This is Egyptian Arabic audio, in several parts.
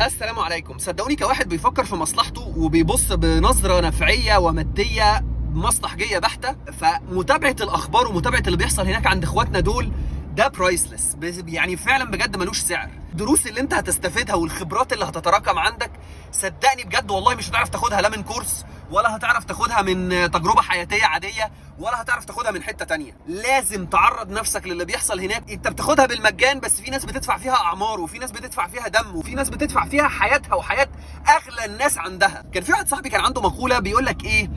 السلام عليكم. صدقوني كواحد بيفكر في مصلحته وبيبص بنظرة نفعية ومادية مصلحجية بحتة، فمتابعة الأخبار ومتابعة اللي بيحصل هناك عند إخواتنا دول ده priceless، يعني فعلا بجد ملوش سعر. الدروس اللي انت هتستفيدها والخبرات اللي هتتراكم عندك صدقني بجد والله مش هتعرف تاخدها لا من كورس ولا هتعرف تاخدها من تجربة حياتية عادية ولا هتعرف تاخدها من حتة تانية. لازم تعرض نفسك للي بيحصل هناك. انت بتاخدها بالمجان، بس في ناس بتدفع فيها اعمار، وفي ناس بتدفع فيها دم، وفي ناس بتدفع فيها حياتها وحياة اغلى الناس عندها. كان في واحد صاحبي كان عنده مقولة بيقول لك ايه؟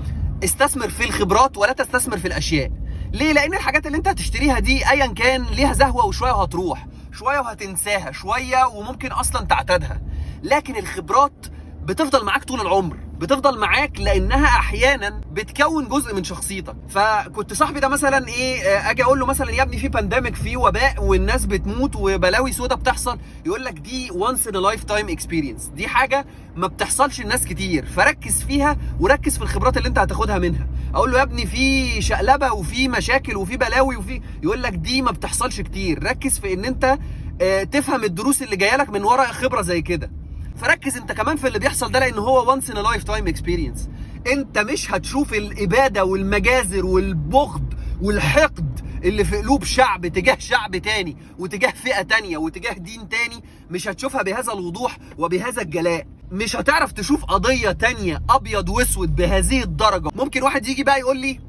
استثمر في الخبرات ولا تستثمر في الاشياء. ليه؟ لان الحاجات اللي انت هتشتريها دي ايا كان ليها زهوة وشوية وهتروح، شوية وهتنساها، شوية وممكن اصلا تعتادها. لكن الخبرات بتفضل معاك طول العمر، بتفضل معاك لانها احيانا بتكون جزء من شخصيتك. فكنت صاحبي ده مثلا ايه، اجي اقول له مثلا يا ابني في pandemic، في وباء والناس بتموت وبلاوي سودا بتحصل، يقول لك دي once in a lifetime experience، دي حاجة ما بتحصلش لناس كتير، فركز فيها وركز في الخبرات اللي انت هتاخدها منها. اقول له يا ابني في شقلبه وفي مشاكل وفي بلاوي وفي، يقول لك دي ما بتحصلش كتير، ركز في ان انت تفهم الدروس اللي جاية لك من وراء خبره زي كده. فركز انت كمان في اللي بيحصل ده، لان هو once in a lifetime experience. انت مش هتشوف الابادة والمجازر والبغض والحقد اللي في قلوب شعب تجاه شعب تاني وتجاه فئة تانية وتجاه دين تاني، مش هتشوفها بهذا الوضوح وبهذا الجلاء. مش هتعرف تشوف قضية تانية ابيض واسود بهذه الدرجة. ممكن واحد يجي بقى يقول لي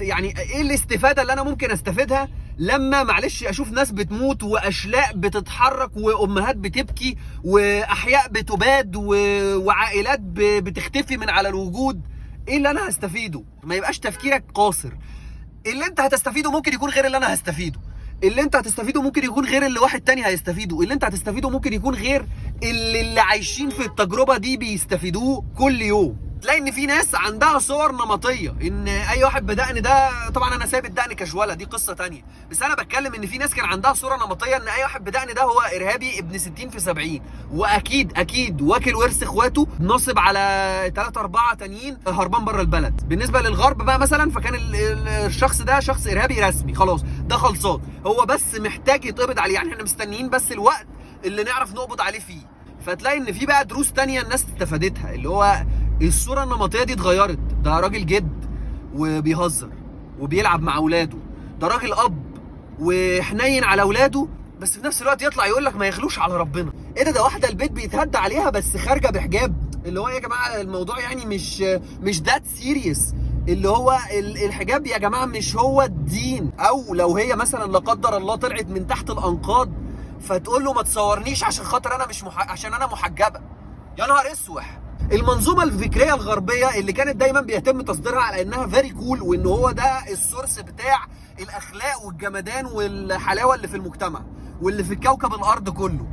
يعني ايه الاستفادة اللي انا ممكن استفيدها لما معلش اشوف ناس بتموت واشلاء بتتحرك وامهات بتبكي واحياء بتباد وعائلات بتختفي من على الوجود؟ ايه اللي انا هستفيده؟ ما يبقاش تفكيرك قاصر. اللي انت هتستفيده ممكن يكون غير اللي انا هستفيده، اللي انت هتستفيده ممكن يكون غير اللي واحد تاني هيستفيده، اللي انت هتستفيده ممكن يكون غير اللي عايشين في التجربة دي بيستفيدوه كل يوم. تلاقي ان في ناس عندها صور نمطية ان اي واحد بدقن ده، طبعا انا سايب الدقن كشوله دي قصة تانية، بس انا بتكلم ان في ناس كان عندها صوره نمطية ان اي واحد بدقن ده هو ارهابي ابن 60 في 70، واكيد اكيد واكل ورث اخواته، نصب على 3 4 تانيين، هربان بره البلد. بالنسبة للغرب بقى مثلا فكان الشخص ده شخص ارهابي رسمي، خلاص ده خلصان، هو بس محتاج يتقبض عليه، يعني احنا مستنيين بس الوقت اللي نعرف نقبض عليه فيه. فتلاقي ان في بقى دروس تانية الناس استفادتها، اللي هو الصورة النمطية دي اتغيرت، ده راجل جد وبيهزر وبيلعب مع اولاده، ده راجل اب وحنين على اولاده، بس في نفس الوقت يطلع يقول لك ما يغلوش على ربنا. ايه ده؟ ده واحدة البيت بيتهدى عليها بس خارجة بحجاب، اللي هو يا جماعة الموضوع يعني مش that serious، اللي هو الحجاب يا جماعة مش هو الدين. او لو هي مثلا لا قدر الله طلعت من تحت الانقاض فتقول له ما تصورنيش عشان خاطر انا مش عشان انا محجبة. يا نهار اسوح. المنظومة الفكرية الغربية اللي كانت دايما بيتم تصديرها على انها very cool، وان هو ده ال source بتاع الاخلاق والجمدان والحلاوه اللي في المجتمع واللي في الكوكب الارض كله،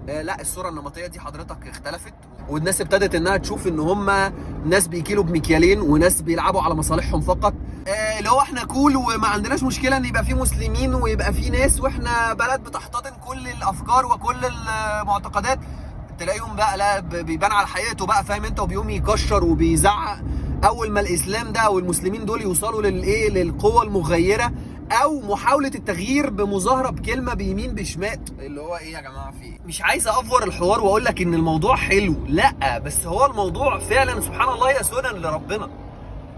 لا الصورة النمطية دي حضرتك اختلفت، والناس ابتدت انها تشوف ان هم ناس بيكيلوا بمكيالين وناس بيلعبوا على مصالحهم فقط، اللي هو احنا cool وما عندناش مشكلة ان يبقى في مسلمين ويبقى في ناس، واحنا بلد بتحتضن كل الافكار وكل المعتقدات. تلاقيهم بقى لا بيبان على حقيقته بقى، فاهم انت، وبيقوم يكشر وبيزعق اول ما الاسلام ده او المسلمين دول يوصلوا للايه، للقوة المغيرة او محاولة التغيير بمظاهره بكلمه بيمين بشمال، اللي هو ايه يا جماعة في ايه؟ مش عايز افور الحوار واقول لك ان الموضوع حلو، لا، بس هو الموضوع فعلا سبحان الله يا سنن لربنا،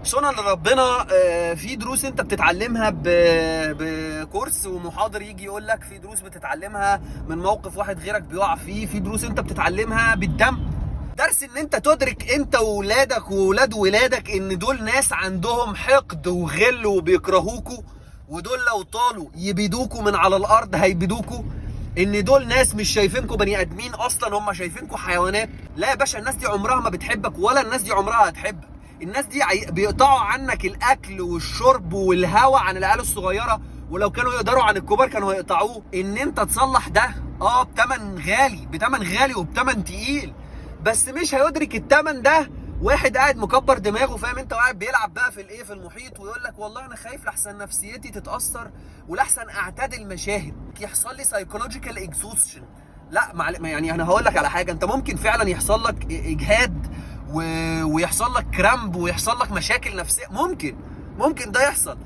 سنن لربنا. في دروس انت بتتعلمها بكورس ومحاضر يجي يقول لك، في دروس بتتعلمها من موقف واحد غيرك بيقع فيه، في دروس انت بتتعلمها بالدم. درس ان انت تدرك انت وولادك وولاد ولادك ان دول ناس عندهم حقد وغل وبيكرهوكوا، ودول لو طالوا يبيدوكوا من على الارض هيبيدوكوا، ان دول ناس مش شايفينكوا بني ادمين اصلا، هم شايفينكوا حيوانات. لا يا باشا، الناس دي عمرها ما بتحبك ولا الناس دي عمرها هتحبك. الناس دي بيقطعوا عنك الاكل والشرب والهواء عن العيال الصغيرة، ولو كانوا يقدروا عن الكبار كانوا هيقطعوه. ان انت تصلح ده بتمن غالي، بتمن غالي وبتمن تقيل، بس مش هيدرك التمن ده واحد قاعد مكبر دماغه، فاهم انت، وقاعد بيلعب بقى في الايه، في المحيط، ويقول لك والله انا خايف لحسن نفسيتي تتاثر ولحسن اعتاد المشاهد يحصل لي psychological exhaustion. لا يعني انا هقول لك على حاجة، انت ممكن فعلا يحصل لك اجهاد ويحصل لك cramp ويحصل لك مشاكل نفسية، ممكن ده يحصل،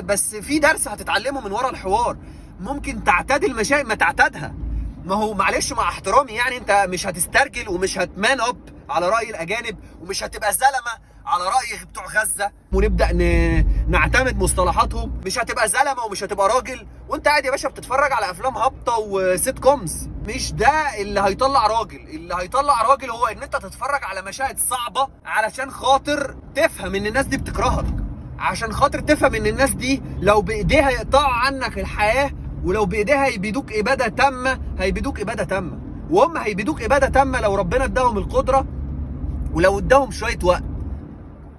بس في درس هتتعلمه من ورا الحوار. ممكن تعتاد المشاهد، ما تعتادها، ما هو معلش مع احترامي يعني، انت مش هتسترجل ومش هت man up على راي الاجانب، ومش هتبقى زلمة على راي بتوع غزة ونبدا نعتمد مصطلحاتهم. مش هتبقى زلمة ومش هتبقى راجل وانت قاعد يا باشا بتتفرج على افلام هابطة و sitcoms. مش ده اللي هيطلع راجل. اللي هيطلع راجل هو ان انت تتفرج على مشاهد صعبة علشان خاطر تفهم ان الناس دي بتكرهك، عشان خاطر تفهم ان الناس دي لو بايديها يقطعوا عنك الحياة، ولو بايديها يبيدوك ابادة تامة هيبيدوك ابادة تامة، وهم هيبيدوك ابادة تامة لو ربنا اداهم القدرة ولو اداهم شوية وقت.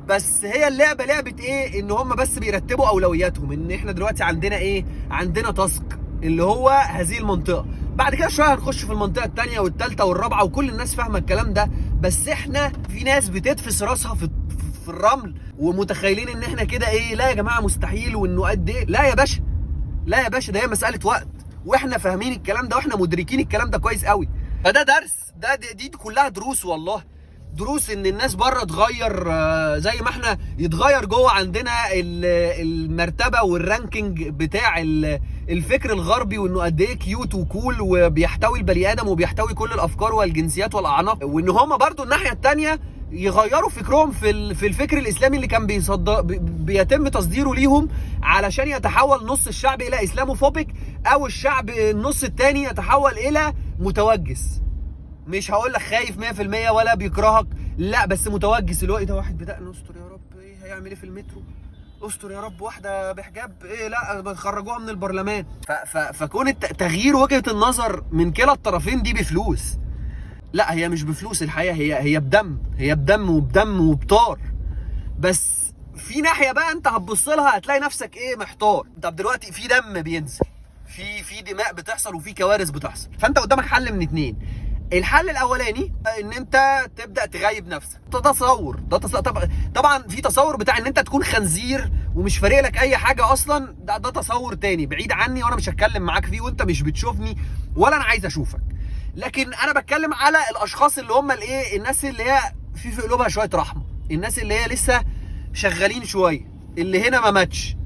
بس هي اللعبة لعبه ايه؟ ان هم بس بيرتبوا اولوياتهم، ان احنا دلوقتي عندنا ايه؟ عندنا task اللي هو هذه المنطقة، بعد كده شوية هنخش في المنطقة الثانية والثالثة والرابعة، وكل الناس فاهمه الكلام ده. بس احنا في ناس بتدفس راسها في الرمل ومتخيلين ان احنا كده ايه، لا يا جماعة مستحيل، وانه قد ايه. لا يا باشا، لا يا باشا، ده هي مسالة وقت، واحنا فاهمين الكلام ده واحنا مدركين الكلام ده كويس قوي. فده درس، ده دي كلها دروس والله، دروس ان الناس بره تغير زي ما احنا يتغير جوه عندنا المرتبة وال ranking بتاع الفكر الغربي، وانه قد ايه cute و cool وبيحتوي البني ادم وبيحتوي كل الافكار والجنسيات والاعناق، وان هما برضو الناحية الثانية يغيروا فكرهم في الفكر الاسلامي اللي كان بيتم تصديره ليهم، علشان يتحول نص الشعب الى Islamophobic، او الشعب النص الثاني يتحول الى متوجس. مش هقول لك خايف 100% ولا بيكرهك، لا، بس متوجس، اللي هو ايه ده، واحد بدقن، استر يا رب، ايه هيعمل ايه في المترو، استر يا رب، واحدة بحجاب، ايه لا بتخرجوها من البرلمان. فكون تغيير وجهه النظر من كلا الطرفين دي بفلوس. لا هي مش بفلوس الحقيقة، هي بدم، هي بدم وبدم وبطار. بس في ناحية بقى انت هتبص لها هتلاقي نفسك ايه، محتار. طب دلوقتي في دم بينزل، في دماء بتحصل، وفي كوارث بتحصل، فانت قدامك حل من اتنين. الحل الاولاني ان انت تبدا تغيب نفسك، ده تصور، ده طبعا في تصور بتاع ان انت تكون خنزير ومش فارق لك اي حاجة اصلا، ده تصور تاني بعيد عني وانا مش هتكلم معاك فيه، وانت مش بتشوفني ولا انا عايز اشوفك. لكن انا بتكلم على الاشخاص اللي هم الايه، الناس اللي هي في قلوبها شوية رحمه، الناس اللي هي لسه شغالين شوية، اللي هنا ما ماتش.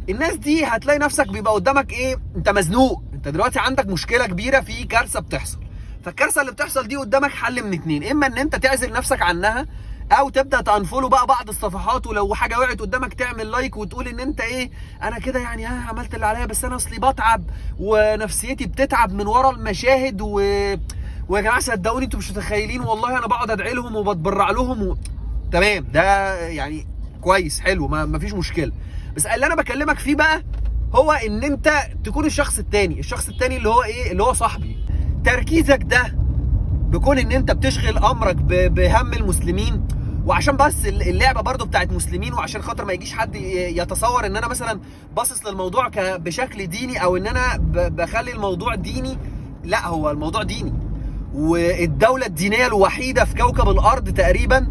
الناس دي هتلاقي نفسك بيبقى قدامك ايه، انت مزنوق، انت دلوقتي عندك مشكلة كبيرة، في كارثة بتحصل. فالكارثه اللي بتحصل دي قدامك حل من اتنين، اما ان انت تعزل نفسك عنها، او تبدا ت unfollow بقى بعض الصفحات، ولو حاجة وقعت قدامك تعمل like وتقول ان انت ايه، انا كده يعني عملت اللي عليا، بس انا اصلي بتعب ونفسيتي بتتعب من ورا المشاهد، ويا جماعة صدقوني انتوا مش متخيلين والله انا بقعد ادعي لهم وبتبرع لهم تمام، ده يعني كويس حلو، ما فيش مشكلة. بس اللي انا بكلمك فيه بقى هو ان انت تكون الشخص التاني، الشخص التاني اللي هو ايه، اللي هو صاحبي. تركيزك ده بكون ان انت بتشغل امرك بهم المسلمين، وعشان بس اللعبة برضو بتاعت مسلمين، وعشان خاطر ما يجيش حد يتصور ان انا مثلا باصص للموضوع بشكل ديني، او ان انا بخلي الموضوع ديني. لا، هو الموضوع ديني، والدولة الدينية الوحيدة في كوكب الارض تقريبا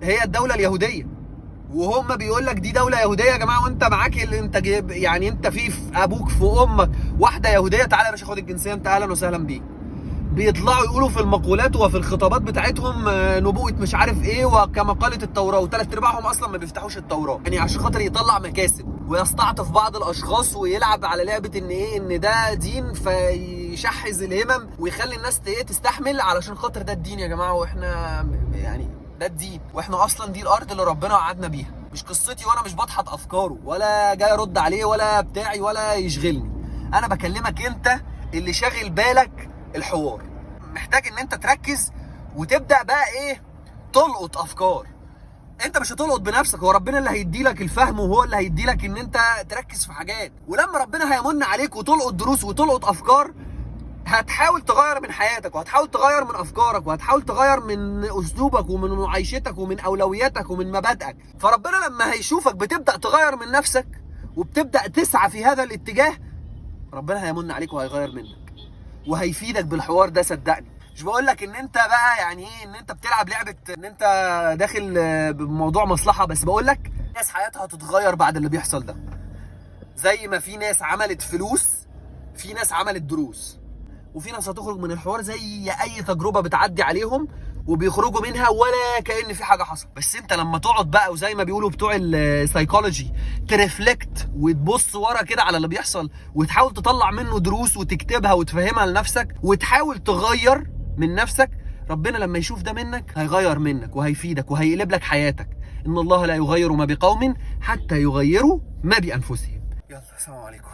هي الدولة اليهودية، وهم بيقول لك دي دولة يهودية يا جماعة، وانت معاك اللي انت جايب، يعني انت في ابوك في امك واحدة يهودية، تعالى يا باشا خد الجنسية، انت اهلا وسهلا بيك. بيطلعوا يقولوا في المقولات وفي الخطابات بتاعتهم نبوءة مش عارف ايه، وكما قالت التوراة، وثلاث ارباعهم اصلا ما بيفتحوش التوراة، يعني عشان خاطر يطلع مكاسب ويستعطف بعض الاشخاص ويلعب على لعبة ان ايه، ان ده دين، فيشحذ الهمم ويخلي الناس ايه تستحمل علشان خاطر ده الدين يا جماعة، واحنا يعني ده الدين، واحنا اصلا دي الارض اللي ربنا قعدنا بيها. مش قصتي، وانا مش بضحط افكاره ولا جاي ارد عليه ولا بتاعي ولا يشغلني. انا بكلمك انت اللي شاغل بالك الحوار، محتاج ان انت تركز وتبدا بقى ايه، تلقط افكار. انت مش هتلقط بنفسك، هو ربنا اللي هيدي لك الفهم، وهو اللي هيدي لك ان انت تركز في حاجات. ولما ربنا هيمن عليك وتلقط دروس وتلقط افكار، هتحاول تغير من حياتك، وهتحاول تغير من افكارك، وهتحاول تغير من اسلوبك ومن معايشتك ومن اولوياتك ومن مبادئك. فربنا لما هيشوفك بتبدا تغير من نفسك وبتبدا تسعى في هذا الاتجاه، ربنا هيمن عليك وهيغير منك وهيفيدك بالحوار ده، صدقني. مش بقول لك ان انت بقى يعني ايه، ان انت بتلعب لعبه ان انت داخل بموضوع مصلحة، بس بقول لك ناس حياتها هتتغير بعد اللي بيحصل ده. زي ما في ناس عملت فلوس، في ناس عملت دروس، وفي ناس هتخرج من الحوار زي اي تجربه بتعدي عليهم وبيخرجوا منها ولا كأن في حاجة حصلت. بس انت لما تقعد بقى وزي ما بيقولوا بتوع ال psychology ت reflect وتبص ورا كده على اللي بيحصل وتحاول تطلع منه دروس وتكتبها وتفهمها لنفسك وتحاول تغير من نفسك، ربنا لما يشوف ده منك هيغير منك وهيفيدك وهيقلب لك حياتك. ان الله لا يغير ما بقوم حتى يغيروا ما بانفسهم. يلا السلام عليكم.